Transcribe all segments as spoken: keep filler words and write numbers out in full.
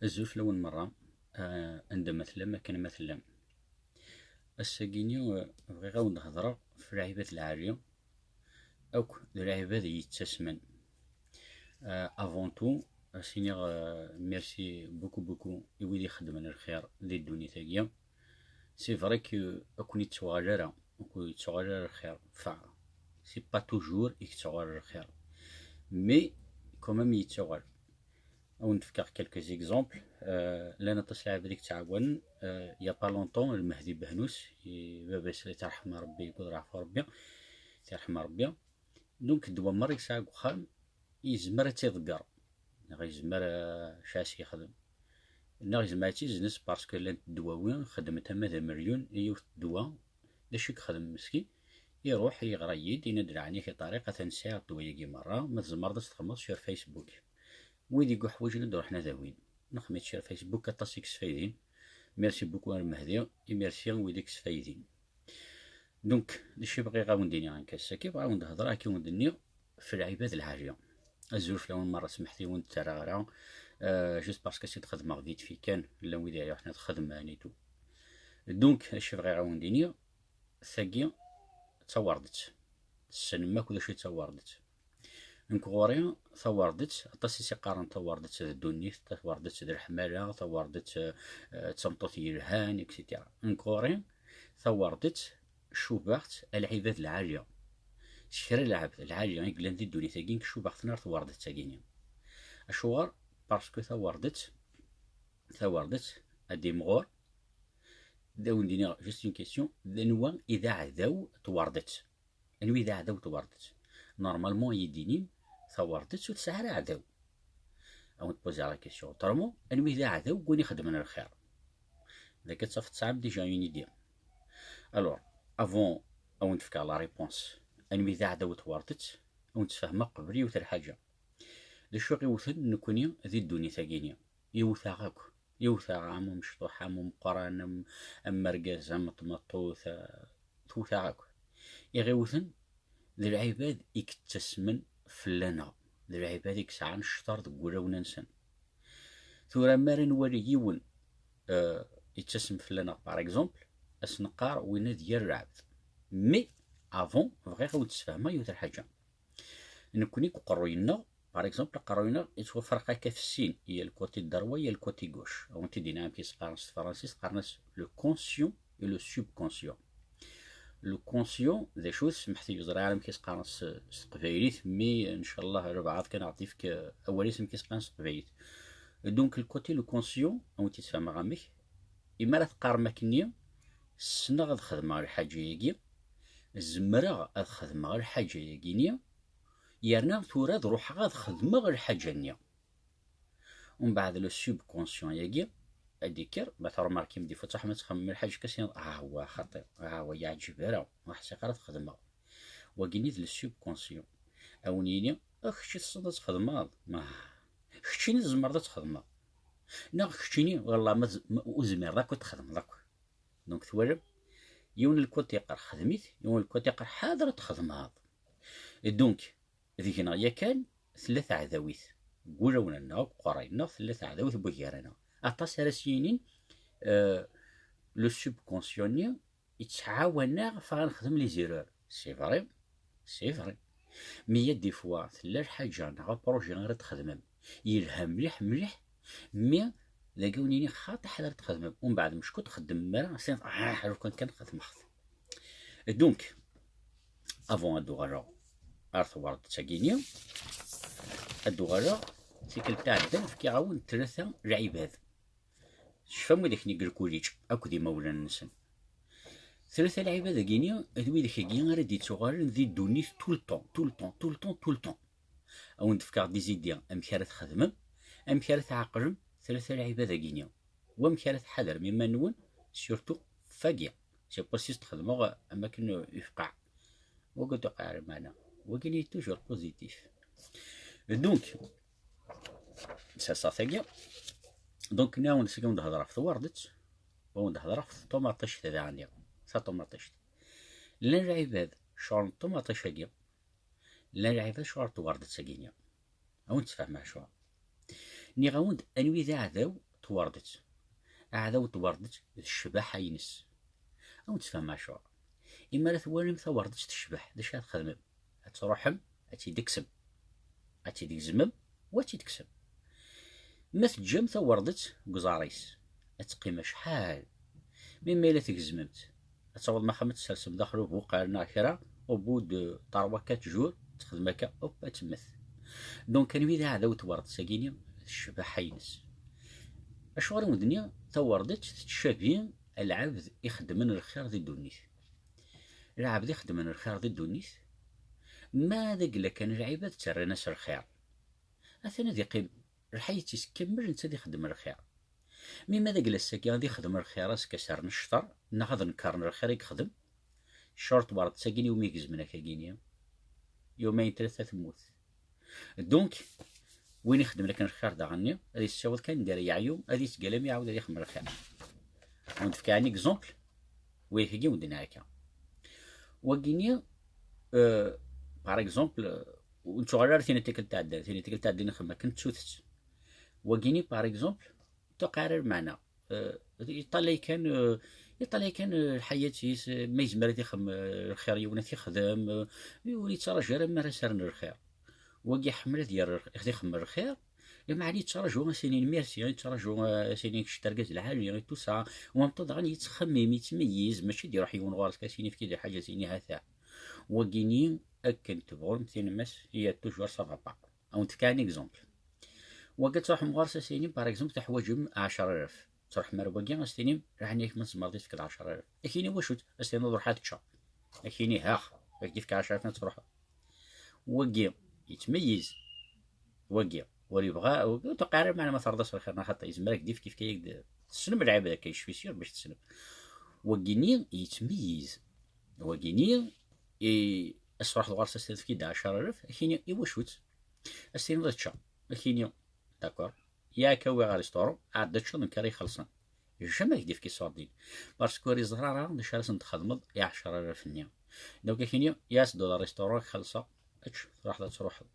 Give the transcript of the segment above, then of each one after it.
Azul fell-awen merra, ah, anda ma tellam, akken ma tellam. Ass-agi-ni, ah, bɣiɣ ad wen-d-hedreɣ f lɛibad lɛali akk d lɛibad yettasmen. Ah, avant tout, ad s-iniɣ, ah, merci beaucoup, beaucoup i wid ixeddmen lxir di ddunit-agi. C'est vrai que ad ken-ittuɣal ara, ur ken-ittuɣal ara lxir. Enfin, c'est pas toujours i yettuɣal lxir. Mais, quand même, yettuɣal. Ad wen-d-fkeɣ quelques exemples. Euh, llan aṭas n lɛibad i yettɛawanen. Euh, il y a pas longtemps, Lmehdi Behnous, i baba-s, ad t-yerḥem Rebbi, akked leɛfu Rebbi, t-yerḥem Rebbi. Donc, ddwa merra yesɛa deg uxxam, yezmer ad tt-iḍegger. Neɣ yezmer, euh, acu ad s-yexdem. Neɣ yezmer ad tt-iznes parce que llant ddwawi xedment ama d amelyun i yiwet ddwa. D acu i yexdem meskin? Iruḥ, yeɣra-yi-d, yenna-d: "Leɛnaya-k a Ṭariq, atan sɛiɣ ddwa-agi merra, ma tzemreḍ ad s-txedmeḍ sur Facebook." Wid i yuḥwaǧen ad ruḥen ad awin. Nexdem-itt sur Facebook, aṭas i yesfaydin. Merci beaucoup a Lmehdi, et merci i wid i yesfaydin. Donc, d acu i bɣiɣ ad wen-d-iniɣ akka ass-agi? Bɣiɣ ad wen-d-hedreɣ, akka wen-d-nniɣ, f lɛibad lɛali. Azul fell-awen merra, smeḥt-iyi ur wen-d-ttarraɣ ara, euh, juste parce que ad t-xedmeɣ vite fait kan, llan wid i iruḥen ad xedmen et tout. Donc, d acu i bɣiɣ ad wen-d-iniɣ? Tagi d tawerḍet. Tessnem akk d acu i d tawerḍet. Nekk ɣur-i tawerḍet, aṭas i s-iqqaren tawerḍet d ddunit, tawerḍet d leḥmala, tawerḍet, eh, d tameṭṭut yelhan, et cetera. Nekk ɣur-i tawerḍet, cubaɣ-tt a lɛibad lɛali. S kra n lɛebd lɛali i yellan di ddunit-agi, nekk cubaɣ-ten ar twerḍet-agi-ni. Acuɣer? Parce que tawerḍet, tawerḍet, ad imɣur, d awen-d-iniɣ juste une question, d anwa i d aɛdaw n twerḍet? Anwa i d aɛdaw n twerḍet? Normalement, ad yi-d-inim, tawerḍet ur tesɛi ara aɛdaw. Ad wen-d-poser la question. Autrement, anwa i d aɛdaw n win ixeddmen lxir? Dagi ad tafeḍ tesɛam déjà une idée. Alors, avant ad wen-d-fkeɣ la réponse, anwa i d aɛdaw n twerḍet, ad wen-d-sfehmeɣ qbel yiwet n lḥaǧa. D acu i ɣ-iwten nekkni di ddunit-agi-ni? Iwet-aɣ akk. Iwet-aɣ am umecṭuḥ, am umeqqran, am, am argaz, am tmeṭṭut, eh, twet-aɣ akk. I ɣ-iwten d lɛibad i yettasmen fell-aneɣ, d lɛibad i yesɛan cceṛ deg wulawen-nsen. Tura, mi ara nwali yiwen, eh, yettasem fell-aneɣ, par exemple, ad s-neqqar winna d yir lɛebd. Mais, avant, bɣiɣ ad wen-d-sfehmeɣ yiwet n lḥaǧa. Nekkni deg uqerruy-nneɣ, par exemple, aqerruy-nneɣ yettwafraq akka f sin, il y a le côté droit, il y a le côté gauche. Ad wen-t-id-iniɣ amek i s-qqaren s tefransist, qqaren-as le conscient et le subconscient. Le conscient, d acu-t? Smeḥt-iyi, ur ẓriɣ ara amek i s-qqaren s, s teqbaylit, mais, ncallah, lbeɛḍ kan ad ɣ-d-ifk, eh, awal-is amek i s-qqaren s teqbaylit. Donc, le côté, le conscient, ad wen-t-id-sfehmeɣ amek. Imi ara teqqarem akkenni, ssneɣ ad xedmeɣ lḥaǧa-agi, zemreɣ ad xedmeɣ lḥaǧa-agi-ni, yerna tura ad ruḥeɣ ad xedmeɣ lḥaǧa-nni. Umbeɛd, le subconscient-agi ad d-ikker, ma tṛumarkim, des fois tṛuḥem ad txemmem lḥaǧa, akka s-tiniḍ: "Ah, wa xaṭi, ah, wa yeɛǧib ara, ur ḥṣiɣ ara ad t-xedmeɣ." Wagi-nni d le subconscient. A wen-yini: "Ah, kečč tessneḍ ad txedmeḍ? Ma keččini tzemreḍ ad txedmeḍ. Neɣ keččini, wallah, ma tz-, ma, ur zmireḍ akk ad txedmeḍ akk." Donc, twalam, yiwen lkut yeqqar: "Xdem-it", yiwen lkut yeqqar: "Ḥader ad txedmeḍ." Et donc, deg-neɣ yakan tella teɛdawit. Deg wulawen-nneɣ, deg uqerray-nneɣ, tella teɛdawit n wiggar-nneɣ. Aṭas ara s-yinin, euh, le subconscient-nni yettɛawan-aɣ ɣef ad nexdem les erreurs. C'est vrai, c'est vrai. Mais il y a des fois, tella lḥaǧa neɣ apṛuji ara txedmem, yelha mliḥ, mliḥ, mais dagi wen-ini xaṭi ḥader ad txedmem. Umbeɛd, mecku txeddmem ara, s-tiniḍ: "Ah, lukan kan xedmeɣ-t." Et donc, avant ad d-uɣaleɣ ar twerḍet-agi-ni, ad d-uɣaleɣ tikkelt iɛeddan, fkiɣ-awen tlata lɛibad. Tecfam widak-nni deg lkuliǧ akked imawlan-nsen? Tlata lɛibad-agi-ni d widak-agi ara d-yettuɣalen di ddunit tout le temps, tout le temps, tout le temps, tout le temps. A wen-d-fkeɣ des idées amek ara txedmem, amek ara tɛeqlem tlata lɛibad-agi-ni. Wamek ara tḥadrem iman-nwen, surtout f wagi. C'est possible txedmeɣ am akken ifqeɛ. Wagi ur tewqiɛ ara lmeɛna. Wagi-nni toujours positif. Donc, c'est ça tagi. Donc, nniɣ-awen-d seg wen-d-hedreɣ ɣef twerḍet, wen-d-hedreɣ ɣef tṭumaṭict daɣen-nni. Taṭumaṭict. Llan lɛibad ccɣel n ṭumaṭic-agi, llan lɛibad ccɣel n twerḍet-agi-nni. A wen-d-sfehmeɣ acuɣer. Nniɣ-awen-d anwi d aɛdaw twerdet. Aɛdaw n twerdet d ccbaḥa-ines. Ad wen-tfehmem acuɣer. Imi ara twalim tawerdet tecbeḥ, d acu ara txedmem? Ad truḥem, ad tt-id-tekksem. Ad tt-id-tgezmem, u ad tt-id-tekksem. Ma teǧǧam tawerdet deg uẓar-is, ad teqqim acḥal. Mi ma yella tgezmem-tt, ad tawḍem axxam ad tt-tsersem daxel ubuqal neɣ kra, au bout de trois quatre jours, texdem akka, hop, ad temmet. Donc, anwi d aɛdaw n twerdet-agi-ni? D ccbaḥa-ines. Acuɣer i wen-d-nniɣ tawerdet tettcabi lɛebd ixeddmen lxir di ddunit? Lɛebd ixeddmen lxir di ddunit, ma d agla kan lɛibad ttarran-as lxir, atan ad iqqim lḥayet-is kamel netta ad ixeddem lxir. Mi ma d agla ass-agi ad ixdem lxir, azekka ad s-rren cceṛ, neɣ ad nekkren lxir i yexdem, cceṛ twerdet-agi iwumi gezmen akagini, yuma in tlata temmut. Donc, win ixeddmen akken lxir daɣen-nni, ad yessaweḍ kan anda ara yeɛyu, ad yettgalam iɛawed ad ixemmem lxir. Ad wen-d-fkeɣ un exemple, wayagi wen-d-nniɣ akka. Wagini, euh, par exemple, euh, ur nettuɣal ara tin n tikkelt tɛeddan, tin n tikkelt tɛeddan nxemmem akken d tutett. Wagini, par exemple, tuqar lmeɛna, euh, yeṭṭalay kan, euh, yeṭṭalay kan, euh, lḥayat-is, euh, ma yezmer ad ixemmem, euh, lxir yiwen ad t-ixdem, euh, ur yettraǧu ara mi ara s-rren lxir. Wagi iḥemmel ad yerr, ad ixemmem lxir, lameɛna yettraǧu ad s-inin merci, yettraǧu, euh, ad s-inin kečč d argaz lɛali, et tout ça. U en même temps daɣen yettxemmim, yettmeyyiz, mačči d-iruḥ yiwen ɣur-s ad s-yini efk-iyi-d lḥaǧa, ad s-yini ha-t-a. Wagini, akken tebɣum tin-nnes, il y a toujours ça va pas. Ad wen-d-fkeɣ un exemple. Wagi ad truḥem ɣur-s ad s-tinim, par exemple, teḥwaǧem ɛecra alaf. Ad truḥem ar wagi ad s-tinim, leɛnaya-k ma tzemreḍ ad tefkeḍ ɛecra alaf. Ad k-yini wacu-tt? Ad s-tiniḍ ruḥ ad teččeḍ. Ad k-yini hax, ad k-d-yefk ɛecra alaf ad truḥeḍ. Wagi yettmeyyiz. Wagi ur yebɣa, wagi ur tuqeɛ ara, meɛna ma terḍa-s lxir neɣ xaṭi, yezmer ad k-d-yefk, yefka-yak-d, tessnem lɛibad akka, yecfi s yir bac tessnem. Wagini yettmeyyiz. Wagini, i, ad s-truḥeḍ ɣur-s ad s-tefkiḍ ɛecra alaf, ad k-yini i wacu-tt? Ad s-tiniḍ ad ččeɣ. Ad k-yini d'accord. Yak awi ɣer restaurant, ɛad ad teččeḍ, nekk ara ixellṣen. Jamais ad k-d-yefk iṣurdiyen. Parce que ur iẓerr ara d acu ara sen-txedmeḍ i ɛecra alaf-nni. Donc, ad k-yini, ya s-ddu ɣer restaurant, ad k-xellṣeɣ, ečč, truḥeḍ ad truḥeḍ.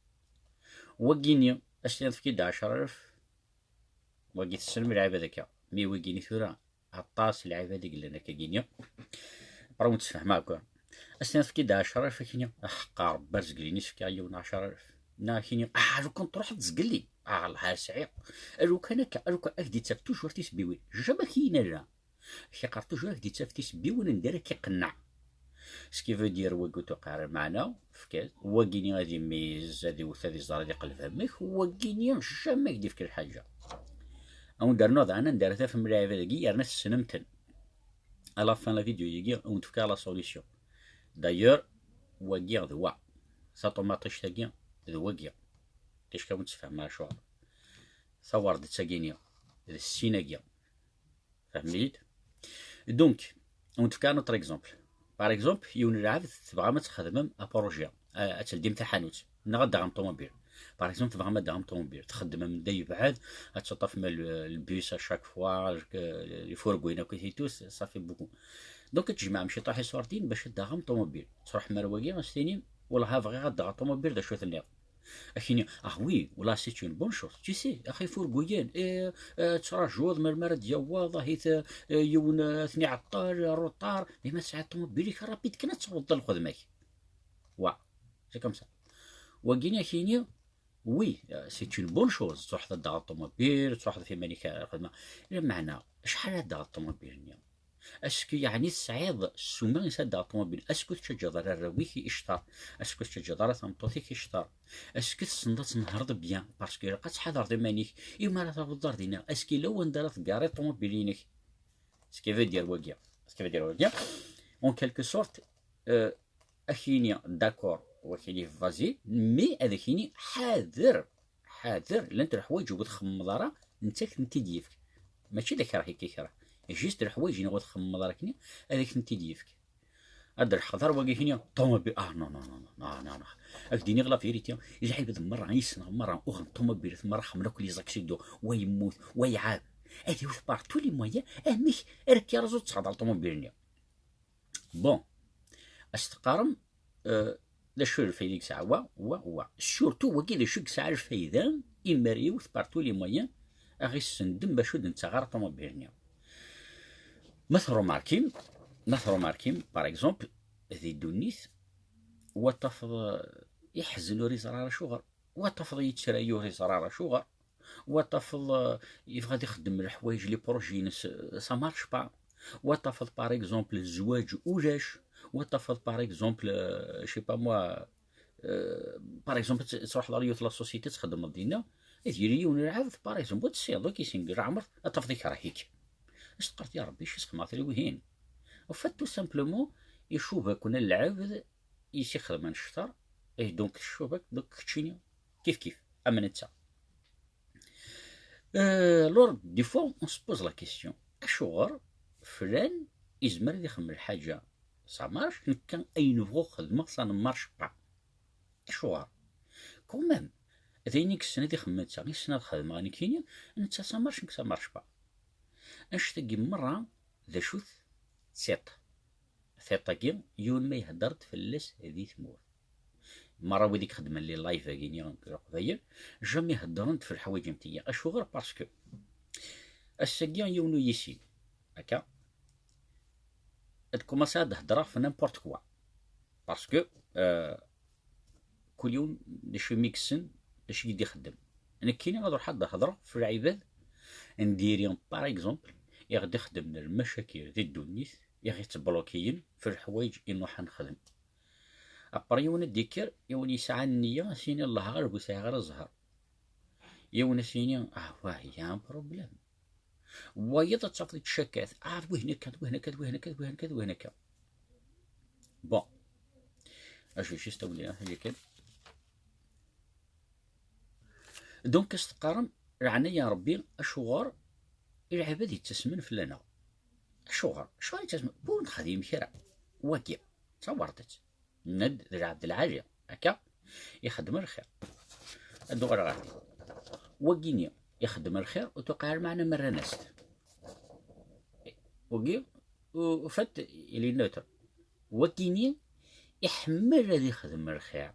Wagini, ad s-tiniḍ efk-iyi-d ɛecra alaf, wagi tessnem lɛibad akka. Mi wagini tura, aṭas lɛibad i yellan akka gini. Après wen-ttfehmeɣ akka. Ad s-tiniḍ efk-iyi-d ɛecra alaf, ad k-yini, aḥeqqa Rebbi ar zeglen i s-fkiɣ yiwen ɛecra alaf. Neɣ ad k-yini, ah, lukan truḥeḍ zgelli. Ah, Allah ar sɛiɣ. Lukan akka, lukan ad k-d-ittaf toujours tisebbiwin. Jamais ad k-yini ala. Ak-iqqar toujours ad k-d-ittaf tisebbiwin anda ara k-iqenneɛ. Ce qui veut dire, wagi ur tuqeɛ ara lmeɛna, fkan. Wagini ad immiz, ad iwet, ad iẓer, ad iqleb amek. Wagini jamais ad k-d-ifk lḥaǧa. Ad wen-d-rnuɣ daɣen anda ara tafem lɛibad-agi, yerna tessnem-ten. À la fin la vidéo-agi, ad wen-d-fkeɣ la solution. D'ailleurs, wagi d wa. Taṭumaṭict-agi d wagi. Ticki ad wen-ttfehmeɣ acuɣer. Tawerdet-agi-ni d sin-agi. Fehmem-iyi-d? Donc, ad wen-d-fkeɣ un autre exemple. Par exemple, yiwen n lɛebd tebɣam ad txedmem un projet, a-, ad teldim taḥanut, neɣ ad d-taɣem ṭumubil. Par exemple, tebɣam ad d-taɣem ṭumubil, txeddmem anda yebɛed, ad teṭṭafem le, le bus à chaque fois, euh, ifurguyen akk i titut, ça fait beaucoup. Donc, ad tjemɛem ciṭuḥ iṣurdiyen bac ad d-taɣem ṭumubil. Truḥem ar wagi, ad s-tinim, wellah bɣiɣ ad d-aɣeɣ ṭumubil, d acu tenniḍ? Ad k-yini, ah oui, wala, c'est une bonne chose. Tu sais, axi ifurguyen, eh, eh, ttrajuḍ melmi ara d-yaweḍ, ahit, eh, yiwen, eh, ad ten-iɛeṭṭel, retard. Mais ma tesɛiḍ ṭumubil-ik, rapide kan ad tawḍeḍ lxedma-k. Wa, c'est comme ça. Wagini ad k-yini, oui, eh, c'est une bonne chose. Truḥeḍ ad d-taɣeḍ ṭumubil, truḥeḍ f iman-ik ar lxedma. Lameɛna, acḥal ad d-taɣeḍ ṭumubil-nni? Est-ce que, yeɛni, tesɛiḍ ssuma i s-ad d-taɣeḍ ṭumubil? Est-ce que ur tettaǧǧaḍ ara arraw-ik i ccṭer? Est-ce que ur tettaǧǧaḍ ara tameṭṭut-ik i ccṭer? Est-ce que tessneḍ ad tnehreḍ bien? Parce que ilaq ad tḥadreḍ iman-ik. Imi ara tawḍeḍ ar dinna, est-ce que yella wanda ara teggareḍ ṭumubil-inek? Ce qui veut dire wagi. Ce qui veut dire wagi. En quelque sorte, euh, ad k-yini d'accord, wa k-yini vas-y, mais ad k-yini ḥader, ḥader, llant leḥwayeǧ ur txemmeḍ ara, netta ad k-tent-id-yefk. Mačči d akreh i k-ikreh, juste leḥwayeǧ-nni ur txemmeḍ ara akkenni, ad ak-tent-id-yefk. Ad d-leḥqeḍ ar wagi kini, ṭumubil, ah, non, non, non, non, non, non, non. Ad k-d-iniɣ la vérité, lɛibad merra i ssneɣ, merra uɣen ṭumubilat, merra xemmen akk les accidents, wa yemmut, wa iɛab. Ad iwet par tous les moyens, amek ara k-yerẓu ad tesɛeḍ ṭumubil-nni. Bon, as teqqarem, euh, d acu lfayda i yesɛa wa, wa, wa. Surtout wagi d acu i yesɛa lfayda, imi ara yewwet par tous les moyens, a ɣ-issendem bac ur d-nettaɣ ara ṭumubil-nni. Ma tṛumarkim, ma tṛumarkim, par exemple, di ddunit, wa tafeḍ, eh, iḥzen ur iẓra ara acuɣer, wa tafeḍ yettrayu ur iẓra ara acuɣer, wa tafeḍ, eh, yebɣa ad ixeddem leḥwayeǧ, les projets-ines, eh, ça marche pas, wa tafeḍ, par exemple, zzwaǧ ulac, wa tafeḍ, par exemple, eh, je sais pas moi, eh, par exemple, ad t-, ad truḥeḍ ɣer yiwet la société, txeddmeḍ dinna, ad yili yiwen n lɛebd, par exemple, ur tessineḍ, ur k-yessin deg leɛmer, ad tafeḍ ikreh-ik. Ad s-teqqareḍ: "Ya Ṛebbi, acu i s-xedmeɣ tiliwin-ihin?" En fait, tout simplement, icuba-ken lɛebd i s-ixedmen cceṛ, et donc tcuba-k, donc keččini kif kif, am netta. Euh, alors, des fois, on se pose la question, acuɣer flan izmer ad ixdem lḥaǧa, ça marche, nekk ayen bɣuɣ xedmeɣ, ça ne marche pas? Acuɣer? Quand même, d ayen i yessen ad ixdem netta, yessen ad xedmeɣ nekkini, netta ça marche, nekk ça marche pas. Annect-agi merra, d acu-t? Tiṭ. Tiṭ-agi, yiwen ma ihedder-d fell-as di tmurt. Merra wid i ixeddmen les lives-agi-nni n Leqbayel, jamais heddren-d f leḥwayeǧ am tigi. Acuɣer? Parce que ass-agi yiwen ur yissin, akka, ad commencer ad hedreɣ f n'importe quoi. Parce que, euh, kul yiwen d acu i mi yessen, d acu i d-ixeddem. Nekkini ad ruḥeɣ ad hedreɣ f lɛibad n diri, par exemple, i ɣ-d-ixeddmen lmacakil di ddunit, i ɣ-ittblokiyen f leḥwayeǧ i nruḥ ad nexdem. Après, yiwen ad d-ikker, yiwen yesɛa nniya, ad s-yini: "Allah ɣaleb, ur sɛiɣ ara zzher." Yiwen ad s-yini: "Ah, wah, il y a un problème." Wayeḍ ad tafeḍ yettcakkat: "Ah, d wihin akka, d wihin akka, d wihin akka, d wihin akka, d wihin akka." Bon. Acu, juste awli, ah, acu kan. Donc, as teqqarem: "Leɛnaya n Ṛebbi, acuɣer i lɛibad yettasmen fell-aneɣ? Acuɣer? Acuɣer yettasmen? Ur nexdim kra." Wagi, d tawerḍet. Nna-d d lɛebd lɛali, akka, ixeddem lxir. Ad uɣaleɣ ɣer din. Wagini ixeddem lxir, ur tuqiɛ ara, meɛna ma rran-as-t. Wagi, u-, ufat, il est neutre. Wagini iḥemmel ad ixdem lxir.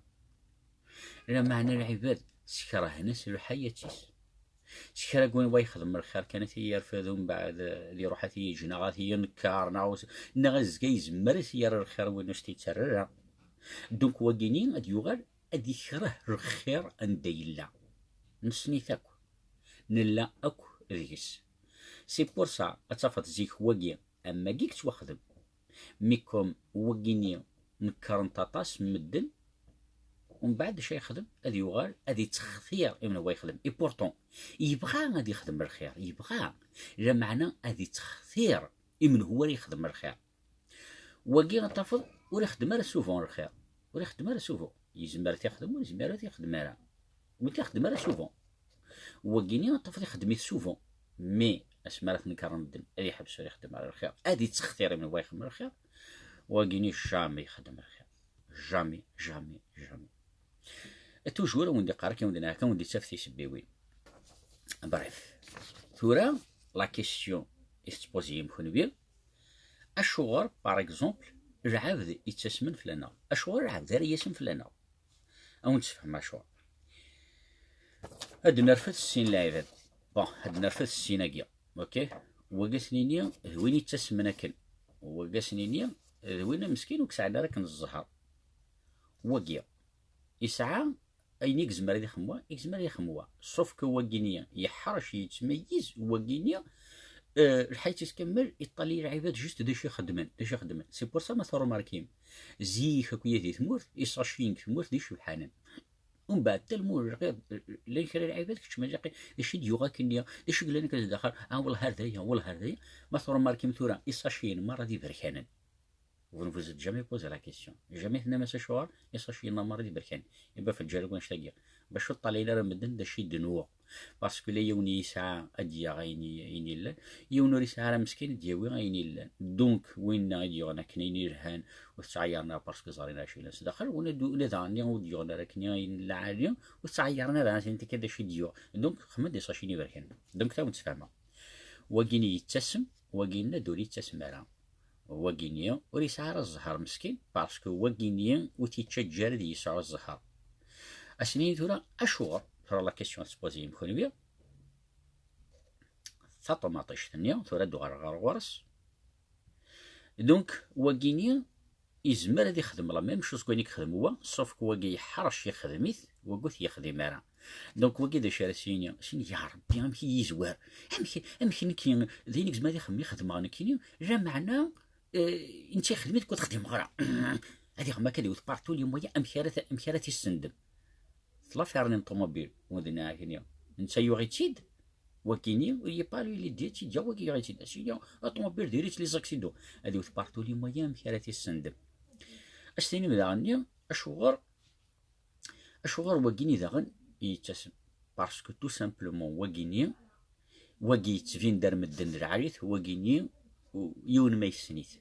Lameɛna lɛibad skerhen-as lḥayat-is. S kra n win wa yexdem lxir kan, ad t-yerfed, umbeɛd, eh, ad iruḥ ad t-yeǧǧ, neɣ ad t-yenker, neɣ us-, neɣ azekka yezmer ad t-yerr lxir win ur s-t-yettarra ara. Donc, wagini ad yuɣal ad ikreh lxir anda yella. Nessen-it akk. Nella akk deg-s. C'est pour ça, ad tafeḍ zik wagi, am wagi yettwaxdem. Mais comme wagini nekren-t aṭas n medden, umbeɛd d acu yexdem? Ad yuɣal ad ittextir i menwa yexdem. Et pourtant, yebɣa ad ixdem lxir, yebɣa, lameɛna ad ittextir i menwa ara yexdem lxir. Wagi ad tafeḍ ur ixeddem ara souvent lxir, ur ixeddem ara souvent. Yezmer ad t-ixdem, ur yezmer ad t-ixdem ara. Ur t-ixeddem ara souvent. Wagini ad tafeḍ ixeddem-it souvent. Mais asmi ara t-nekren medden, ad iḥbes ur ixeddem ara lxir. Ad ittextir i menwa ixeddem lxir. Wagini jamais ixeddem lxir. Jamais, jamais, jamais. Toujours ad wen-d-iqqar akka, ad wen-d-, ad wen-d-ittaf tisebbiwin. Bref. Tura, la question i tettpozi-yim kenwi, acuɣer, par exemple, lɛebd yettasmen fell-aneɣ? Acuɣer lɛebd ara yasem fell-aneɣ? Ad wen-d-sfehmeɣ acuɣer. Ad nerfed sin lɛibad. Bon, ad nerfed sin-agi. Ok? Wagi ad s-nini d win yettasmen akken. Wagi ad s-nini d win ameskin ur yesɛin ara akken zzher. Wagi yesɛa ayen i yezmer ad ixdem wa, i yezmer ad ixdem wa. Sauf que wagini yeḥrec, yettmeyyiz, wagini, eh, lḥayat-is kamel, iṭali lɛibad juste d acu ixeddmen, d acu ixeddmen. C'est pour ça ma tṛumarkim, zik akk di tmurt, isaciyen deg tmurt d icebḥanen. Umbeɛd, talmul, lɣir, llan kra lɛibad, kečč ma d acu i d-yuɣ akkenni, d acu i yellan akka zdaxel, ah, wellah ar daya, wellah ar daya. Ma tṛumarkim tura, isaciyen merra d iberkanen. Vous ne vous êtes jamais posé la question. Jamais tennam-as acuɣer isaciyen-a merra d iberkanen. Iba f lǧal akk annect-agi. Bac ur ṭṭalayen ara medden d acu i d-nuɣ. Parce que la yiwen yesɛa ad d-yaɣ ayen i-, ayen yellan, yiwen ur yesɛi ara meskin ad d-yawi ayen yellan. Donc, winna i d-yuɣen akken ayen yelhan ur t-ttɛayyaren ara parce que ẓrin acu yellan sdaxel, winna d-, winna daɣen ur d-yuɣen ara akken ayen lɛali ur t-ttɛayyaren ara, aten tikka d acu i d-yuɣ. Donc, xedmen-d isaciyen iberkanen. Donc, tawan tfehmeɣ. Wagini yettasem, wagini ur yettasem ara. Wagini ur yesɛi ara zzher meskin, parce que wagini ur t-yettaǧǧa ara ad yesɛu zzher. Asen-ini tura, acuɣer, tura la question ad tettpozi-yim kenwi, taṭumaṭict-nni, tura ad d-uɣaleɣ ɣer ɣur-s. Donc, wagini, yezmer ad ixdem la même chose wayen i yexdem wa, sauf que wagi yeḥrec ixdem-it, wagi ur t-yexdim ara. Donc, wagi d acu ara s-yini? Sin, ya Rebbi, amek i yi-yezwar? Amek, amek nekki, d ayen i yezmer ad ixdem, i xedmeɣ nekkini, lameɛna, eh, netta ixdem-it, nekk ur t-xdimeɣ ara. Ad ixdem akka, ad iwet partout les moyens, amek ara t-, amek ara t-issendem? Tlafirni n ṭumubil, wen d-nniɣ akini. Netta yuɣ-itt-id, wagini, ur yi-parlu, il est dit, wagi yuɣ-itt-id. As-yini, aṭumubil diri-tt les accidents. Ad iwet partout les moyens, amek ara t-issendem? As-tinim daɣen-nni, acuɣer, acuɣer wagini daɣen yettasem? Parce que tout simplement, wagini, wagi yettbin-d ar medden d lɛali-t, wagini, u-, yiwen ma yessen-it.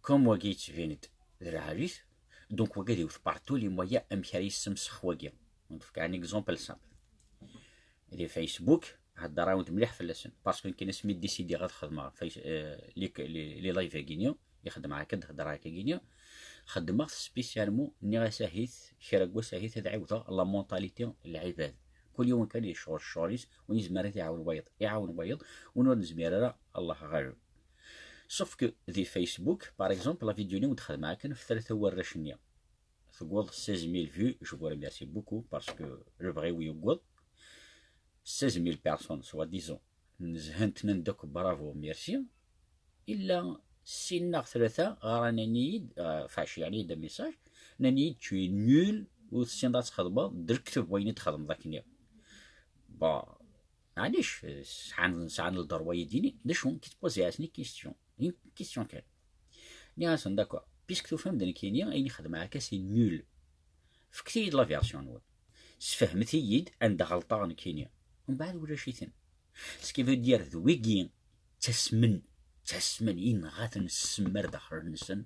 Comme wagi yettbin-d d lɛali-t, donc wagi ad iwet partout les moyens amek ara yessemsex wagi. Ad nefk un exemple simple. Di Facebook, heddreɣ-awent mliḥ fell-asen, parce que nekk asmi d-décidiɣ ad xedmeɣ face-, euh, les, les, les lives-agi-nni, i xedmeɣ akka, d-heddreɣ akka-agi-nni, xedmeɣ-t spécialement, nniɣ-as ahit, kra n wass ahit ad ɛiwdeɣ la mentalité n lɛibad. Kul yiwen kan yecɣel ccɣel-is, win yezmer ad iɛawen wayeḍ, iɛawen wayeḍ, win ur nezmir ara, Allah ɣaleb. Sauf que di Facebook, par exemple, la vidéo-nni wen-d-xedmeɣ akken f tlata warrac-nni. Tewweḍ seize mille vues, je vous remercie beaucoup parce que lebɣi-w yewweḍ. Seize mille personnes, soi-disant, nezhant, nnan-d akk bravo, merci. Illa sin neɣ tlata ɣran-iyi-d, euh, enfin, ceyyɛen-iyi-d un message, nnan-iyi-d tu es nul, ur tessineḍ ad txedmeḍ, d lekdeb wayen i d-txedmeḍ akken-nni. Bon, maɛlic, sɛan, sɛan le droit ad yi-d-inin, d acu, ki tpozi-asen question, une question kan. Nniɣ-asen, d'accord, puisque tufam-d nekkini, ayen i xedmeɣ akka, c'est nul. Fket-iyi-d la version-nwen. Sfehmet-iyi-d anda ɣelṭeɣ nekkini. Mbeɛd ulac-iten. Ce qui veut dire, d wigi ttasmen, ttasmen, yenɣa-ten ssem ar daxel-nsen.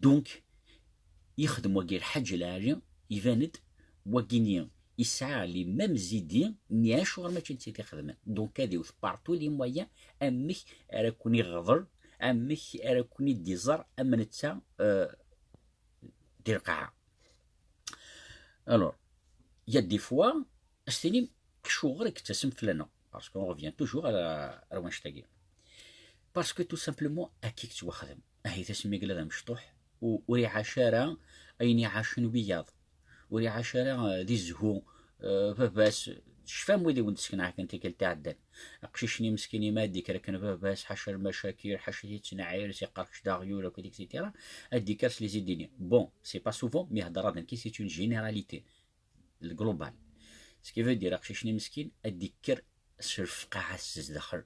Donc, yexdem wagi lḥaǧa lɛali, iban-d wagini yesɛa les mêmes idées, nni acuɣer mačči netta i t-ixedmen. Donc, ad iwet partout les moyens, amek ara ken-iɣḍel, amek ara ken-id-iẓer am netta, euh, di lqaɛa. Alors, il y a des fois, ad s-tinim, acuɣer i yettasem fell-aneɣ? Parce qu'on revient toujours à la, ar wanect-agi. Parce que tout simplement, akka i yettwaxdem. Ahi, tasmi yella d amecṭuḥ, u-, ur iɛac ara ayen iɛacen wiyaḍ. Ur iɛac ara, euh, di zzhu, euh, baba-s. Tecfam wid i wen-d-sekneɣ akken tikkelt iɛeddan? Aqcic-nni meskin, imi ad d-ikker akken baba-s, ḥaca lmacakil, ḥaca tittnaɛir, s-iqqar kečč d aɣyul, akked et cetera. Ad d-ikker s les idées-nni. Bon, c'est pas souvent, mais heddreɣ-d nekki, c'est une généralité. Le global. Ce qui veut dire, aqcic-nni meskin, ad d-ikker s lfeqɛa s zdaxel.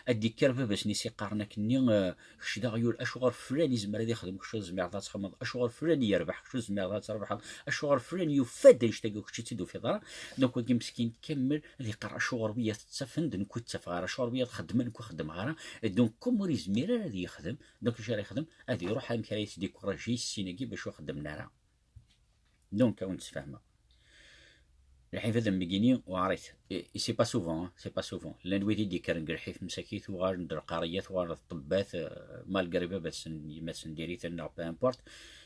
Ad d-ikker baba-s-nni s-iqqaren akkenni, euh, kečč d aɣyul, acuɣer flan izmer ad ixdem, kečč ur tezmireḍ ad txedmeḍ, acuɣer flan yerbeḥ, kečč ur tezmireḍ ad trebḥeḍ, acuɣer flan yufa-d annect-agi, kečč ur tt-id-tufiḍ ara. Donc, wagi meskin kamel ad iqqar, acuɣer wiyaḍ ttafen-d, nekk ur ttafeɣ ara, acuɣer wiyaḍ xeddmen, nekk ur xeddmeɣ ara. Et donc, comme ur yezmir ara ad yexdem, donc acu ara yexdem? Ad iruḥ amek ara yettdikuraji sin-agi bac ur xeddmen ara. Donc, ad wen-d-sfehmeɣ. Lɛibad am wigini, weɛrit. Et, et c'est pas souvent, hein, c'est pas souvent. Llan wid i d-yekkren deg lḥif msakit, uɣalen d lqerriyat, uɣalen d ṭṭebbat, euh, malgré baba-tsen, yemma-tsen diri-ten, neɣ peu importe,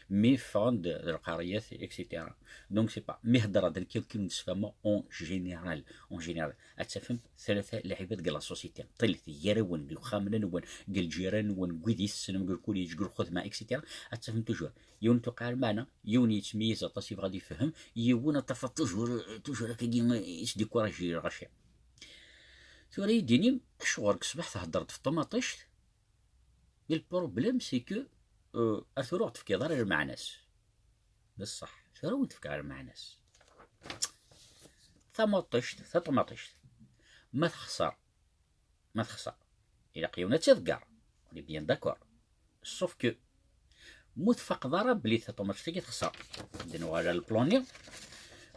mi ffɣen-d d lqerriyat, et cetera. Donc, c'est pas, mi heddreɣ-d nekki, ad ken-id-sfehmeɣ en général, en général. Ad tafem tlata lɛibad deg la société. Ṭilet, gar-awen, deg uxxamen-nwen, deg lǧiran-nwen, deg wid i tessnem, deg lkuliǧ, deg lxedma, et cetera. Ad tafem toujours. Yiwen tuqeɛ lmeɛna, yiwen yettmeyyiz aṭas, yebɣa ad yefhem, yiwen ad tafeḍ toujours, toujours akkagi yettdikuraji lɣaci. Tura i d-inim, acuɣer deg ṣṣbeḥ theddreḍ f ṭumaṭict? Le problème, c'est que, euh, ar tura ur ɣ-tefkiḍ ara lmeɛna-s. D ṣṣeḥ, tura ur tefkiḍ ara lmeɛna-s. Tamuṭict, taṭumaṭict, ma texṣer, ma texṣer, ilaq yiwen ad tt-iḍegger. On est bien d'accord. Sauf que, ma ur tfaqeḍ ara belli taṭumaṭict-agi texṣer, ad nuɣal ar le plan-nni.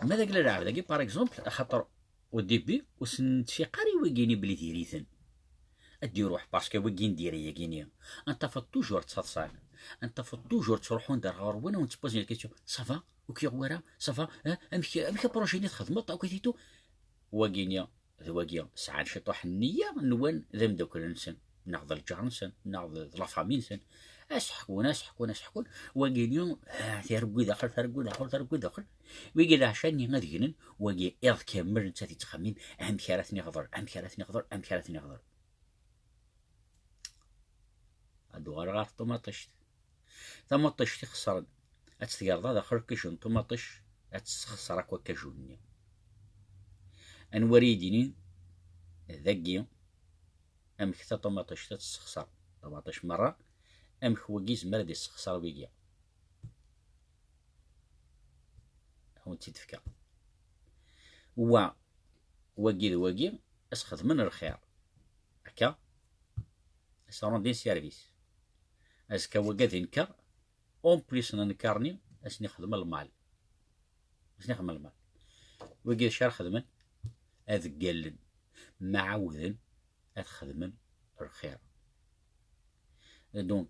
Ma d agla lɛebd-agi, par exemple, axaṭer au début, ur sen-netfiq ara i wigini belli diri-ten. Ad d-iruḥ, parce que wigin diri-yagini. Ad tafeḍ toujours ttaḍsan. Ad tafeḍ toujours ttruḥun-d ar ɣur-wen, ad wen-ttpozen la question, ça va? Ur k-yuɣ wara? Ça va? Hein? Amek, amek apṛuji-nni txedmeḍ? Akk et tout. Wagini d wagi sɛan ciṭuḥ n nniya, nwan d ameddakel-nsen, neɣ d lǧar-nsen, neɣ d, d la famille-nsen. Ad s-ḥkun, ad s-ḥkun, ad s-ḥkun. Wagini, ah, tarewwi daxel, tarewwi daxel, tarewwi daxel. Wigi leɛca-nni ad gnen, wagi iḍ kamel netta yettxemmim amek ara ten-iɣḍel, amek ara ten-iɣḍel, amek ara ten-iɣḍel. Ad uɣaleɣ ɣer tṭumaṭict. Tamuṭict ixesren, ad tt-tgerḍ ad axer kajun ṭumaṭic, ad tessexṣer akk akajun-nni. Anwa ara yi-d-inin dagi amek taṭumaṭict ad tessexṣer ṭumaṭic merra, amek wagi yezmer ad yessexṣer wigi? Ad wen-tt-id-fkeɣ. Wa, wagi d wagi, ad s-xedmen lxir. Akka, ad s-rendin service. Azekka wagi ad inker, en plus n nnker-nni, ad sen-ixdem lmal. Ad sen-ixdem lmal. Wigi d acu ara xedmen? Ad ggallen, mɛawden ad xedmen lxir. Donc,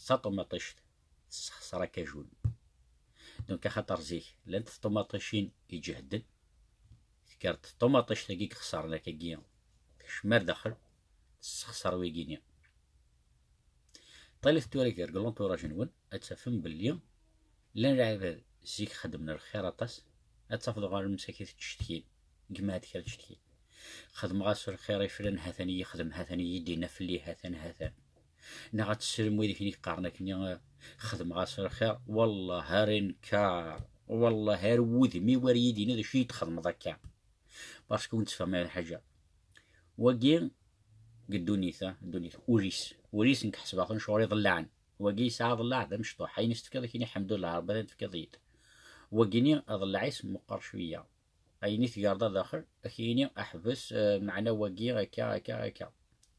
taṭumaṭict tessexṣer akajun. Donc, axaṭer zik llant tṭumaṭicin iǧehden, tekker tṭumaṭict-agi ixesren akkagi, tekcem ar daxel, tessexṣer wigini. Ṭilit tura gar l'entourage-nwen, ad tafem belli llan lɛibad zik xeddmen lxir aṭas, ad tafeḍ ɣer lmsakit ttcetkin, jemɛet kra ttcetkin. Xedmeɣ-as lxir i flan, ha-t-an iyi-xdem, ha-t-an iyi-d-inna fell-i, ha-t-an, ha-t-an. Neɣ ad tessirem wid i k-iqqaren akken, eh, xedmeɣ-as lxir, wellah ar inker, wellah ar wudem-iw ar iyi-d-ini d acu i yi-d-txedmeḍ akka. Parce que ur nettfehhem ara lḥaǧa. Wagi deg ddunit, ah, ddunit, ul-is, ul-is nekk ḥesbeɣ-ten ccɣel iḍellaɛen. Wagi yesɛa aḍellaɛ d amecṭuḥ, ayen i s-tefkiḍ akini ḥemdullah Rebbi ad ten-tefkiḍ-iyi-d. Wagini aḍellaɛ-is meqqer cwiya. Ayen i tgerḍ daxel, ad k-yini aḥbes, eh, meɛna wagi akka, akka, akka.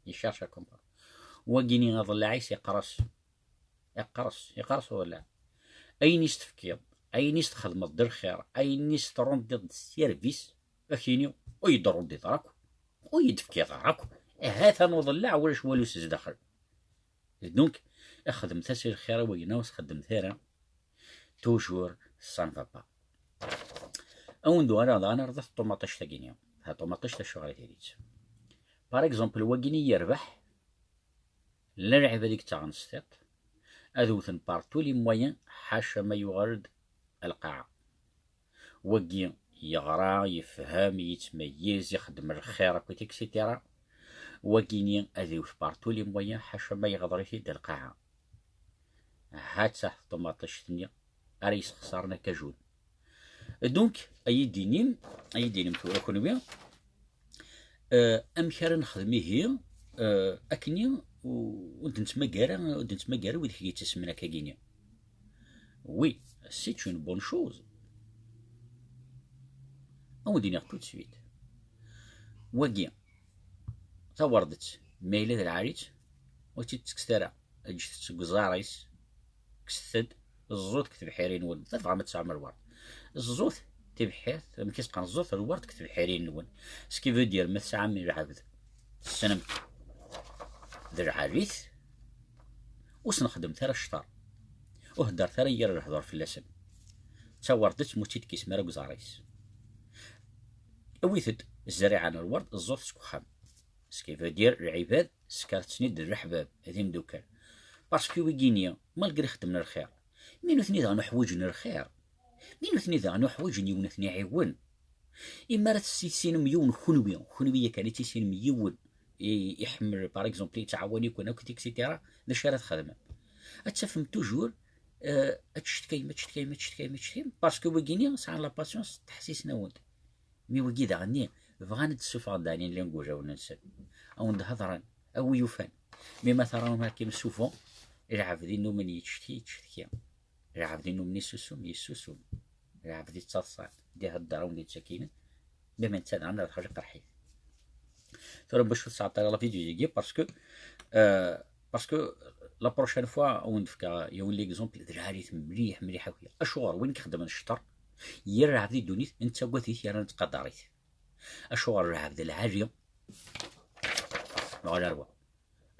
Icerc akumpa. Wagini aḍellaɛ-is iqres. Iqres, iqres uḍellaɛ. Ayen i s-tefkiḍ, ayen i s-txedmeḍ d lxir, ayen i s-tṛundiḍ d sservis, ad k-yini ur yi-d-tṛundiḍ ara akk, ur yi-d-tefkiḍ ara akk. Ahat-an uḍellaɛ ulac walu s zdaxel. Donc, xedmet-as i lxir i wagina ur s-xeddmet ara. Toujours, ça ne va pas. Ad wen-d-uɣaleɣ daɣen ar ḍat ṭumaṭict-agi-nni. Ha ṭumaṭict acuɣer i tiritt. Par exemple, wagini yerbeḥ, llan lɛibad i yettaɣen s tiṭ, ad wten par tous les moyens, ḥaca ma yuɣal-d lqaɛa. Wagi yeɣra, yefhem, yettmeyyiz, ixeddem lxir akkit, et cetera. Wagini ad iwet par tous les moyens, ḥaca ma yeɣder-it-id lqaɛa. Ha-tt-a ṭumaṭict-nni ara yesxeṣren akajun. Donc, ad yi-d-inim, ad yi-d-inim tura kunwi, euh, amek ara nexdem ihi, euh, akkenni u-, ur d-nettmagar, ur d-nettmagar wid i yettasmen akkagini. Oui, c'est une bonne chose. Ad wen-d-iniɣ tout de suite. Wagi, tawerḍet, ma yella d lɛali-tt, ur tt-id-ttekkset ara. Ǧǧet-tt deg uẓar-is, kkset-d, ẓẓut deg tebḥirin-nwen, ma tebɣam ad tesɛum lwert. Ẓẓut tibḥirt, amek i s-qqaren, ẓẓut lwert deg tebḥirin-nwen. Ce qui veut dire, ma tesɛam lɛebd, tessnem d lɛali-t, ur sen-xeddmet ara cceṛ. Ur heddret ara yir lehdur fell-asen. D tawerḍet, ma ur tt-id-kkisem ara deg uẓar-is. Awit-d zzeriɛa n lwert, ẓẓut-tt deg uxxam. Ce qui veut dire, lɛibad, ssekret-ten-id d leḥbab, d imdukal. Parce que wigini, malgré xeddmen lxir, mi nutni daɣen uḥwaǧen lxir, mi nutni daɣen uḥwaǧen yiwen ad ten-iɛiwen, imi ara tessissinem yiwen kunwi, kunwi yakan i tissinem yiwen i, iḥemmel, par exemple, yettɛawan-iken akk, et cetera, d acu ara txedmem? Ad tafem toujours, euh, ad tcetkayem, ad tcetkayem, ad tcetkayem, ad tcetkayem, parce que wigini sɛan la patience, ttḥessisen-awen-d. Mi wigi daɣenni bɣan ad d-ssufɣen daɣenni langujawen-nsen. Ad wen-d-hedṛen, a wi yufan. Mi ma tarawem akken souvent, lɛebd innumen yettcetki, yettcetki. Lɛebd innumen yessusum, yessusum. Lɛebd yettaḍsan, d-ihedder, a wen-d-yettakinen. Mi ma netta daɣen ad xerj qerḥit. Tura bac ur tesɛeḍ ara la vidéo-agi, parce que, euh, parce que la prochaine fois, a wen-d-fkeɣ yiwen l'exemple d lɛali-t mliḥ, mliḥ akk. Acuɣer win ixeddmen cceṛ, yir lɛebd di ddunit, nettagad-it yerna nettqadar-it. Acuɣer lɛebd lɛali, neɣ la rwa?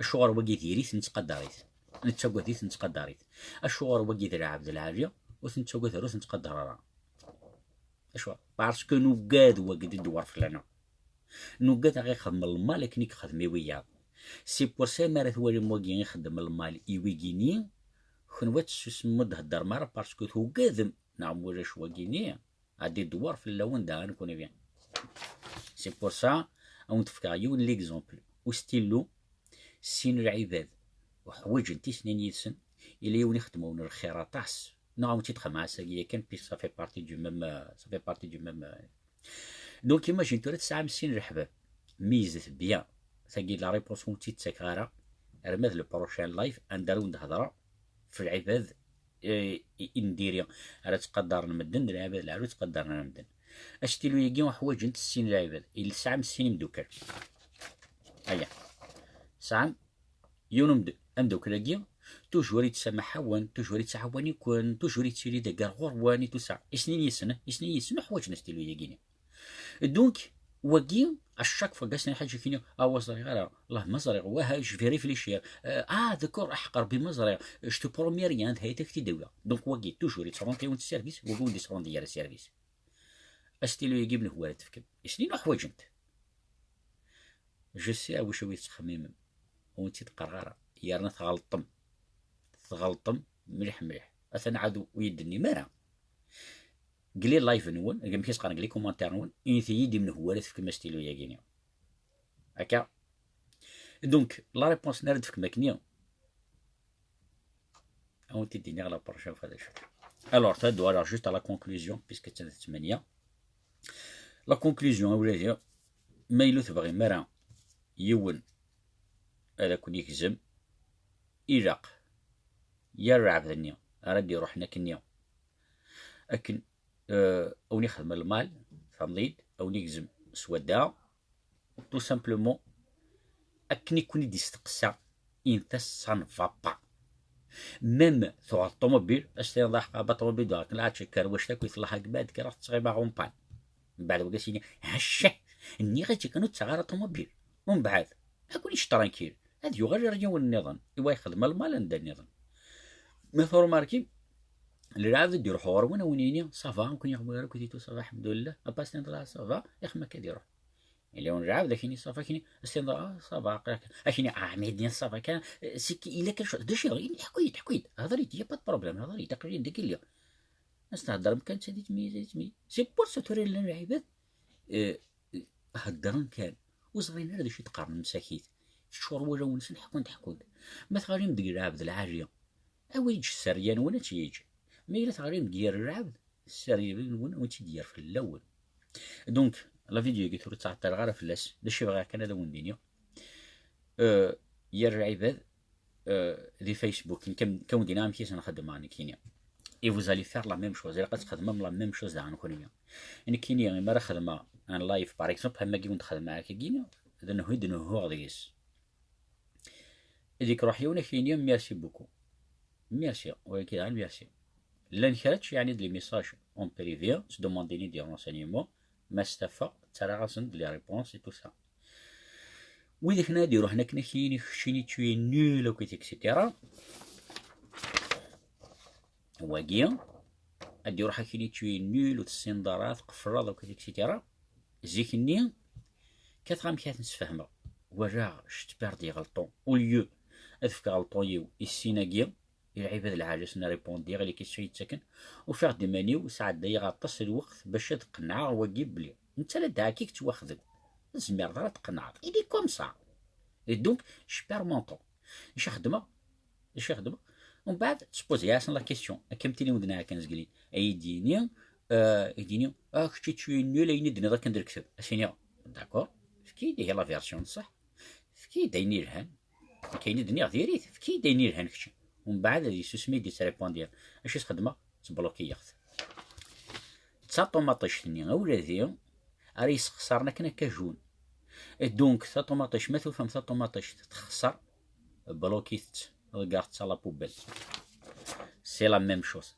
Acuɣer wagi diri-t, nettqadar-it? Nettagad-it, nettqadar-it. Acuɣer wagi d lɛebd lɛali, ur t-nettagad ara, ur t-nettqadar ara? Acuɣer? Parce que nugad wagi d ddwar fell-aneɣ. Nugad ad ɣ-ixdem lmal akken i yexdem i wiyaḍ. C'est pour ça, mi ara twalim wagi ixeddem lmal i wigini, kenwi ad tessusmem, ur d-heddrem ara, parce que tugadem, neɣ ma ulac wagini, ad d-idewwer fell-awen daɣen kunwi. C'est pour ça, a wen-d-fkeɣ yiwen l'exemple. Ustillu, sin lɛibad, uḥwaǧen tisnin yid-sen, ila yiwen ixedmen lxir aṭas. Neɣ awen-tt-id-xedmeɣ ass-agi yakan, puis ça fait partie du même, euh, ça fait partie du même, euh. Donc imagine tura tesɛam sin leḥbab, meyyzet bien. Tagi la réponse ur tt-id-ttakeɣ ara, arma d le prochain live anda ara wen-d-hedreɣ f lɛibad, eh, i, i n diri. Ara ttqadaren medden, d lɛibad lɛali ur ttqadaren ara medden. Astilu-agi uḥwaǧen-t sin lɛibad, tesɛam sin imdukal. Aya. Tesɛam yiwen umd-, amdukal-agi, toujours yettsamah-awen, toujours yettɛawan-iken, toujours yettili d aggar ɣur-wen et tout ça. Isnin yis-sen, isnin yis-sen uḥwaǧen astilu-agi-ni. Donc, wagi, à chaque fois, gas-nni ḥaǧa kini, ah, wa ẓriɣ ara, Allah ma ẓriɣ, wah, je vais réfléchir. Euh, ah, d'accord, aḥeq Rebbi ma ẓriɣ, je te promets rien, d hayt ak-t-id-awiɣ. Donc, wagi, toujours, yettɛuḍen yiwen service, wagi ur d-yettɛuḍen ara service. Astilu-agi menhu ara tefkem? Isnin uḥwaǧen-t. Je sais a wacu i tettxemmimem. Ur wen-tt-id-qqareɣ ara. Yerna tɣelṭem. Tɣelṭem mliḥ mliḥ. Atan ɛad ur yi-d-tennim ara. Deg les live-nwen, deg amek i s-qqaren, deg les commentaires-nwen, init-iyi-d i menhu ara tefkem astilu-agi-ni. Akka. Donc, la réponse n ara d-tefkem akkenni, a wen-t-id-iniɣ la prochaine fois d acu. Alors, ad d-uɣaleɣ juste à la conclusion, puisque d ttmanya. La conclusion, a wladi, ma yella ur tebɣim ara yiwen ad aken-igzem, ilaq yir lɛebd-nni ara d-iruḥen akkenni, akken, euh, a wen-ixdem lmal, tfehmeḍ-iyi-d, a wen-igzem s wadda, tout simplement, akken i ken-id-isteqsa, init-as ça ne va pas. Même tuɣeḍ ṭumubil, as-tiniḍ aḥeq a ṭumubil, akken la tcekker wac takk i tellah akbad, kkreɣ tettɣima ɣumpan. Mbeɛd wagi as-yini, haccah, nniɣ-ak kan ur ttaɣ ara ṭumubil. Umbeɛd, akun-ic tranquille, ad yuɣal ar yiwen nniḍen, i wa ixdem lmal anda nniḍen. Ma tṛumarkim, lɛebd i d-iruḥ ɣur-wen, a wen-yini, ça va, ur ken-iɣwi ara akk, et tout, ça va, alḥemdulillah, a pas tiniḍ la, ça va, ixem akka ad iruḥ. Yella yiwen lɛebd, akini ça va, akini, as-tiniḍ, ah, ça va, aql-ak, akini, ah, mais din ça va kan, c'est que il y a quelque chose, d acu, ḥku-yi-d, ḥku-yi-d, hḍer-iyi-d, y a pas de problème, hḍer-iyi-d, aql-iyi dagi lliɣ. As-theddrem kan, d tadit mi, tadit mi. C'est pour ça tura llan lɛibad, euh, heddren kan, ur ẓrin ara d acu i d-qqaren msakit. Teččur wulawen-nsen, ḥekkun-d, ḥekkun-d. Ma teɣlim deg lɛebd lɛali, awi-d sserya-nwen ad tt-yeǧǧ. Ma yella teɣlim deg yir lɛebd, sserya-nwen ad tt-id-yerr fell-awen. Donc, la vidéo-agi tura ur ttɛeṭṭileɣ ara fell-as. D acu i bɣiɣ kan ad awen-d-iniɣ. Euh, yir lɛibad, euh, di Facebook, nekk am-, kan wen-d-iniɣ amek i s-nxeddem nekkini. Et vous allez faire la même chose, ilaq ad txedmem la même chose daɣen kenwi. Nekkini, mi ara xedmeɣ un live, par exemple, am wagi wen-d-xedmeɣ akkagi, d nhu i d-nehhuɣ deg-s. Ad k-iruḥ yiwen ad k-yini merci beaucoup. Merci, wagi daɣen merci. Llan kra yeɛni-d les messages en privé, ttdumandin-iyi-d des renseignements, ma stafeɣ, ttarraɣ-asen-d les réponses et tout ça. Widak-nni ad d-iruḥen akken ad k-yini keččini tu es nul akk, et cetera. Wagi, ad d-iruḥ akken tu es nul, ur tessineḍ ara, tqefleḍ akk, et cetera. Zik-nni, kkateɣ amek ad ten-sfehmeɣ. Walaɣ, je perds des ɣelṭun. Au lieu ad fkeɣ ɣelṭun-iw i sin-agi, i lɛibad lɛali ad sen-répondiɣ, i les questions i yi-ttaken, ufiɣ-d iman-iw sɛeddayeɣ aṭas n lweqt bac ad qennɛeɣ wagi belli netta la dɛa-k i yettwaxdem. Ur tezmireḍ ara ad tqennɛeḍ. Il est comme ça. Et donc, je perds mon temps. Acu xedmeɣ? Acu xedmeɣ? Umbeɛd, tpozi-asen la question. Akka am tili wen-d-nniɣ kan zgelli. Ay d-yini, euh, ay d-yini, ah, kečč tu es nul, ayen i d-tenniḍ akken d lekdeb. Ad s-iniɣ, d'accord, efk-iyi-d ihi la version n ṣṣeḥ. Efk-iyi-d ayen yelhan. Nekk ayen i d-nniɣ diri-t, efk-iyi-d ayen yelhan kečč. Umbeɛd ad yessusem i d-yettrépondir. Acu i s-xedmeɣ? Ttblokiyeɣ-t. D taṭumaṭict-nni, a wladi, ara yessexṣaren akken akka jun. Et donc, taṭumaṭict, ma tufam taṭumaṭict texṣer, blokit-tt, ḍeggret-tt à la poubelle. C'est la même chose.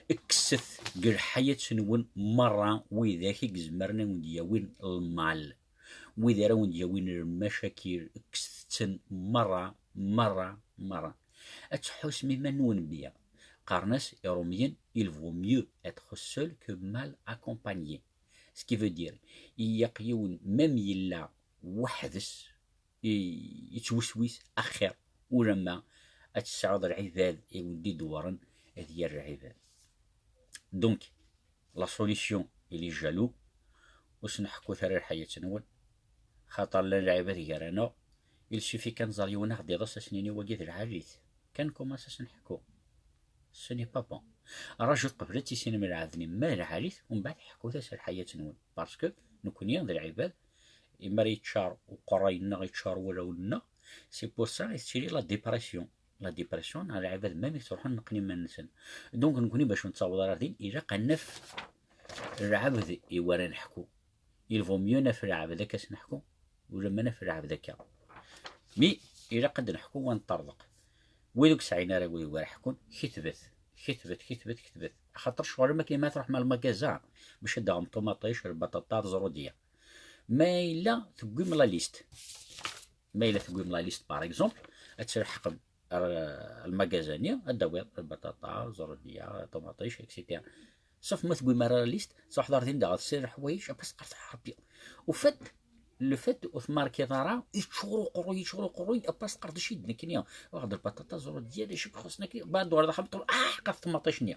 Kkset deg lḥayat-nwen merra widak i izemren ad wen-d-yawin lmal. Wid ara wen-d-yawin lmacakil, kkset-ten merra, merra, merra. Ad tḥusem iman-nwen bien. Qqaren-as Iṛumyen, il vaut mieux être seul que mal accompagné. Ce qui veut dire, ilaq yiwen, même yella weḥd-s, i, yettweswis, axir ulamma ad tesɛuḍ lɛibad i wen-d-idewwren ad yir lɛibad. Donc, la solution, il est jaloux. Ur sen-ḥekkut ara lḥayat-nwen, xaṭer llan lɛibad gar-aneɣ, Il suffit kan ẓer yiwen ad ɣ-d-iḍes, ad s-nini wagi d lɛali-t. Kan commence ad s-nḥekku. Ce n'est pas bon. Rajut qbel ad tissinem lɛebd-nni ma d lɛali-t, umbeɛd ḥekkut-as lḥayat-nwen. Parce que nekkni d lɛibad, imi ara yeččar uqerray-nneɣ, yeččar wulawen-nneɣ, c'est pour ça i tettili la dépression. La dépression neɣ lɛibad, même i tettruḥun neqqen iman-nsen. Donc nekkni bac ur nettaweḍ ara din, ilaq ad naf lɛebd i wara neḥku. Il vaut mieux naf lɛebd akka s-neḥku, ulamma naf lɛebd akka. Mi ilaq ad neḥku wa neṭṭerḍeq. Wid ur yesɛin ara, wid wara ḥekkun, ketbet, ketbet, ketbet, ketbet. Axaṭer ccɣel am akken ma truḥem ar lmagaza bac ad d-taɣem ṭumaṭic, lbaṭaṭa, ẓrudya. Ma yella tewwim la liste, ma yella tewwim la liste, par exemple, ad tleḥqem ar lmagaza-nni, ad d-tawiḍ lbaṭaṭa, ẓrudya, ṭumaṭic, et cetera. Sauf ma tewwim ara la liste, truḥeḍ ar din daɣ tesrir ḥwayeǧ, après teqqar: "A Ṛebbi, au fait, le fait ur tmarkiḍ ara, yeččur uqerruy, yeččur uqerruy", après teqqar: "D acu i d nekkni? Waɣ-d lbaṭaṭa, ẓrudya, d acu i ixuṣṣen akka?" Baɛd ur d axxam, tqul: "Ah, ḥeqqat ṭumaṭic-nni."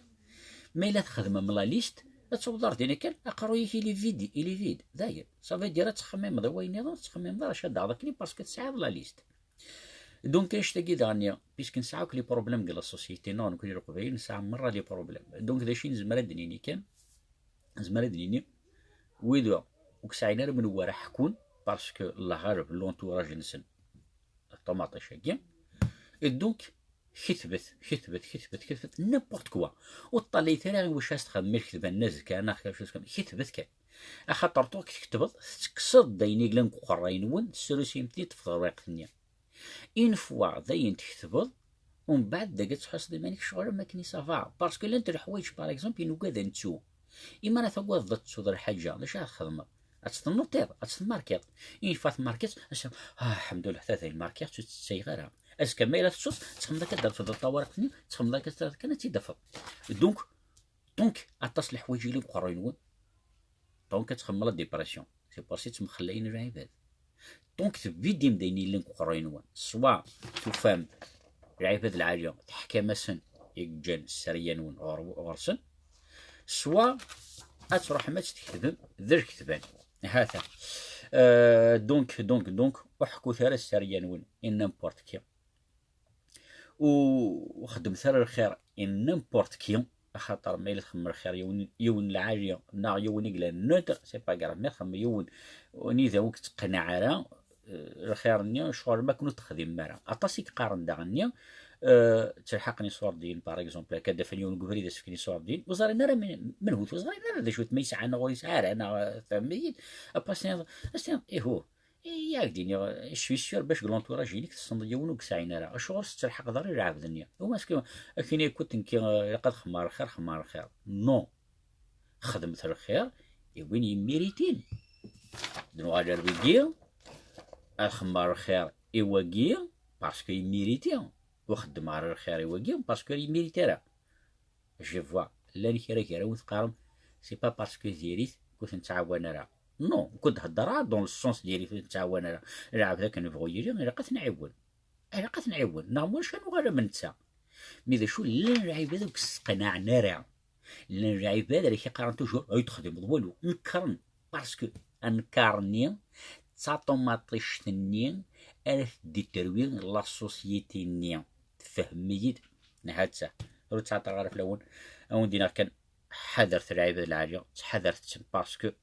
Ma yella txedmem la liste, ad tawḍeḍ ar din kan, aqerruy-ik il est vide, il est vide. Dayen, ça veut dire ad tettxemmimeḍ i wayen nniḍen, ur tettxemmimeḍ ara acu ad d-taɣeḍ akkenni, parce que tesɛiḍ la liste. Donc annect-agi daɣen, puisque nesɛa akk les problèmes deg la société-nneɣ nekkni Leqbayel, nesɛa merra les problèmes. Donc d acu i nezmer ad d-nini kan? Nezmer ad d-nini wid ur yesɛin ara menwala ḥekkun, parce que lɣaleb l'entourage-nsen d ṭumaṭic-agi. Et donc ketbet, ketbet, ketbet, ketbet, n'importe quoi. Ur ṭṭalayet ara i wacu ara s-txedmem lketba-nni azekka neɣ acu s-, ketbet kan. Axaṭer tura tketbeḍ, tettekkseḍ-d ayen i yellan deg uqerray-nwen, tesrusimt-id, teṭṭfeḍ lweqt-nni. Une fois d ayen tketbeḍ, umbeɛd dagi ad tḥusseḍ iman-ik ccɣel am akken ça va. Parce que llant leḥwayeǧ, par exemple, i nugad ad nettu. Imi ara tagadeḍ ad tettuḍ lḥaǧa, d acu ara txedmeḍ? Ad tt-tennuṭiḍ, ad tt-tmarkiḍ. Une fois tmarkiḍ, ad s-, ah, lḥemdullah, ta d ayen markiɣ, ur tt-ttayeɣ ara. Azekka ma yella tettuḍ, txemmeḍ akka ad d-terfeḍ tawaraqt-nni, txemmeḍ akka ad kan ad tt-id-tafeḍ. Donc, donc, aṭas n leḥwayeǧ i yellan deg uqerruy-nwen. Donc ad txemmem la dépression. C'est pour ça i ttemxellayen lɛibad. Donc tebbidim d ayen yellan deg uqerruy-nwen. Soit tufam lɛibad lɛali, teḥkam-asen i yeǧǧan sserya-nwen ɣer-, ɣer-sen, soit ad truḥem ad tt-tketbem d lketban. Hata. Euh, donc, donc, donc, ur ḥekkut ara sserya-nwen i n'importe qui. U xedmet ara lxir i n'importe qui, axaṭer ma yella txemmem lxir yiwen, yiwen lɛali neɣ yiwen i yellan neutre, c'est pas grave. Ma txemmem yiwen anida ur k-tteqneɛ ara, eh, lxir-nni, ccɣel ma ken ur texdimem ara. Aṭas i yeqqaren daɣen-nni, eh, ttelḥaqen iṣurdiyen, par exemple, akka d-afan yiwen deg ubrid ad s-fken iṣurdiyen, ur ẓrin ara men-, menhu-t, ur ẓrin ara d acu-t, ma yesɛa neɣ ur yesɛi ara, neɣ, eh, tfehmem-iyi-d. Après, as-tiniḍ, as-tiniḍ, ihu, i ak-d-iniɣ, je suis sûr, bac deg l'entourage-inek tessneḍ yiwen ur yesɛin ara. Acuɣer tettelḥaqeḍ ara i lɛebd-nni? Au moins, est-ce que akken yakk nekki, eh, ilaq ad xemmeɣ lxir, xemmeɣ lxir. Non. Xedmet lxir i win yemmiritin. Ad nuɣal ar wigi, ad xemmeɣ lxir i wagi, parce que yemmiriti. Ur xeddmeɣ ara lxir i wagi, parce que ur yemmiriti ara. Je vois, llan kra gar-awen teqqarem, c'est pas parce que diri-t ur ten-ttɛawan ara. Non, ur d-hedder ara dans le sens diri-t ur ten-ttɛawan ara. Lɛebd akken bɣu yili, ilaq ad t-nɛiwen. Ilaq ad t-nɛiwen, neɣ ma ulac ad nuɣal am netta. Mi d acu, llan lɛibad ur k-sseqnaɛen ara. Llan lɛibad ara k-iqqaren toujours, ay texdimeḍ walu, nekren. Parce que anekar-nni d taṭumaṭict-nni ara tediterwi la société-nni. Tfehmem-iyi-d? Neha-tt-a. Ur ttɛeṭṭileɣ ara fell-awen. Ad wen-d-iniɣ kan, ḥadret lɛibad lɛali, ttḥadaret-ten, parce que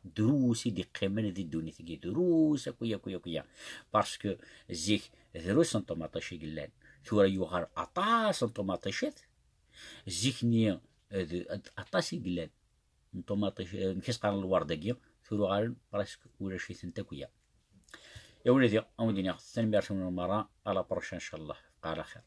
drus i d-iqqimen di ddunit-agi, drus akk-, akk-, akk-, parce que zik drus n ṭumaṭic i yellan, tura yuɣal aṭas n ṭumaṭicit, zik-nni, eh, d-, d-, aṭas i yellan n ṭumaṭic, eh, nekk i s-qqaren lwerd-agi, tura uɣalen presque ulac-itent akk-, ya. Ya wladi, ad wen-d-iniɣ tanemmirt-nwen merra, à la prochaine, inchallah, bqa ɛla xir.